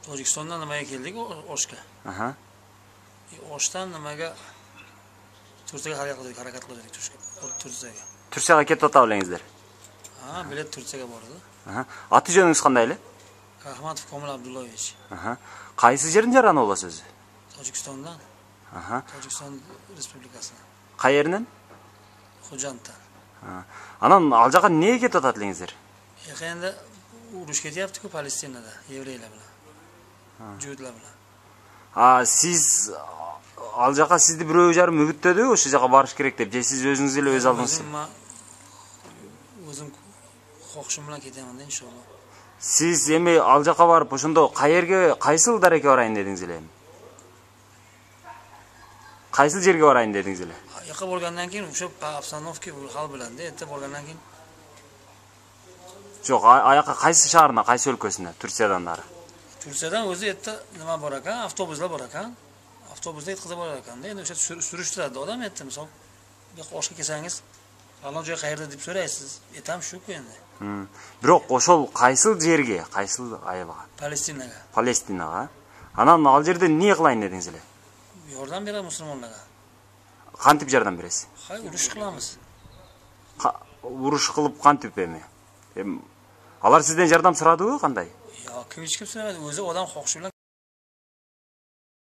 Tojikistondan nimaga keldik? Oshga. Aha. Oshdan nimaga Turkiyaga harakat qildik, Turkiyaga. Turkiyaga ketib atap элеңиздер? Ha, bilet Turkiyaga bordi. Aha. Аты жөнүңүз кандай эле? Rahmatov Komil Abdullayevich. Aha. Кайсы жердин жараны болосуз өзү? Tojikistondan. Aha. Tojikiston Respublikasidan. Каеринен? Xo'janddan. Анан ал жака эмнеге кетип атат элеңиздер? Endi urush ketyapti-ku Palestinada, yevreylar bilan. Judlar bilan. А сиз ал жака сизди бирөө жарым үгүттөдүбү ошол жака барыш керек деп, же сиз өзүңүз эле өз алдыңыз? O'zim xohishim bilan ketaman inshaalloh. Сиз эми ал жака барып ошондо каерге, кайсыл дарекке барайын дедиңиз эле эми? Кайсыл жерге барайын дедиңиз эле? Yoqqa borgandan keyin o'sha обстановка hal biladi, erta borgandan keyin. Жок, аяка кайсы шаарына, кайсы өлкөсүнө? Турциядан нары. Turkiyadan o'zi erta nima bor ekan, avtobuslar bor ekan. Avtobusda yetkazib borar ekanda, endi o'sha surishtiradi odam erta, misol bu yoqqa Oshga kelsangiz, falon joy qayerda deb so'raysiz. Aytam shu-ku endi. Бирок ошол кайсыл жерге, кайсыл айылга? Palestinaga. Palestinaga. Анан ал жерде эмне кылайын дедиңиз эле? Yordam beradi musulmonlarga. Кантип жардам бересиз? Hay, urush qilamiz. Urush qilib кантип эми? Эми алар сизден жардам сурадыбы кандай? Yo'q, kim hech kim so'ramadi, o'zi odam xohishi bilan